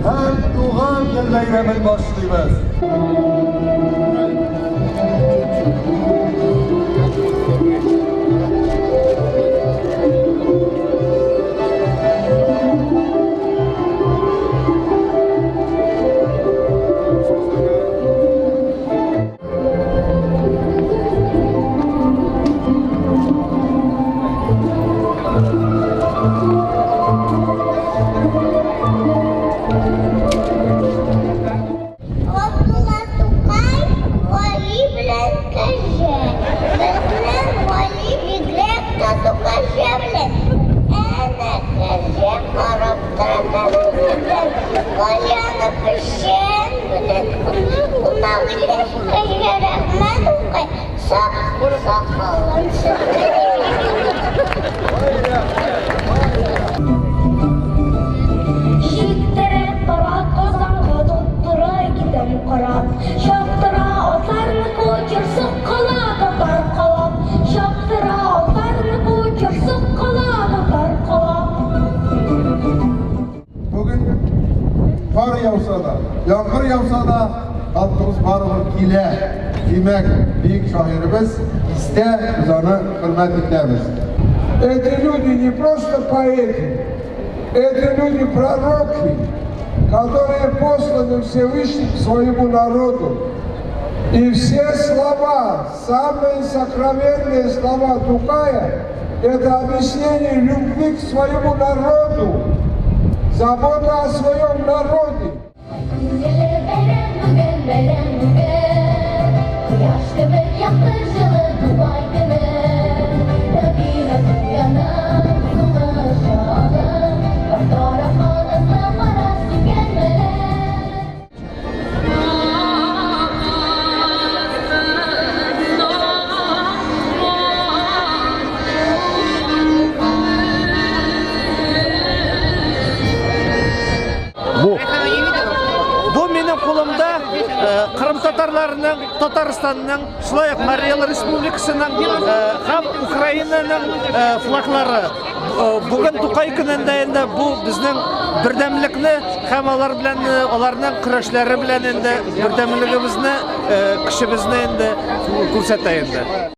Һәм туган тел бәйрәмен башлыйбыз. Габдулла Тукай, Гали белән Кәҗә. Безнең Гали бигрәк тату Кәҗә белән. Әнә Кәҗә карап тора тәрәзәдән. Гали аны печән белән кунак итә. Кәҗә рәхмәт укый, сакалын селкетә. Җиктереп бара Казанга тоттыра китәм карап. Чаптыра атларны кучер сыккала татар калап. Чаптыра атларны кучер сыккала татар калап. Бүген кар яуса да, яңгыр яуса да, халкыбыз барыбер килә. Димәк, бөек шагыйребез истә, без аны хөрмәт итәбез. Эти люди не просто поэты, это люди пророки, которые посланы Всевышним к своему народу. И все слова, самые сокровенные слова Тукая, это объяснение любви к своему народу, забота о своем народе. Күңелле бәйрәм бүген, бәйрәм бүген. Кояш кебек якты җылы Тукай көне. Табигать уяна, сулыш алып, бар тарафка назлы караш сипкән мәле. Бу Бу минем кулымда Кырым татарларының, Татарстанның, шулай ук Марий Эл Республикасының һәм Украинаның флаглары. Бүген Тукай көнендә инде бу безнең бердәмлекне һәм алар белән аларның көрәшләре белән инде бердәмлегебезне, көчебезне инде күрсәтә инде.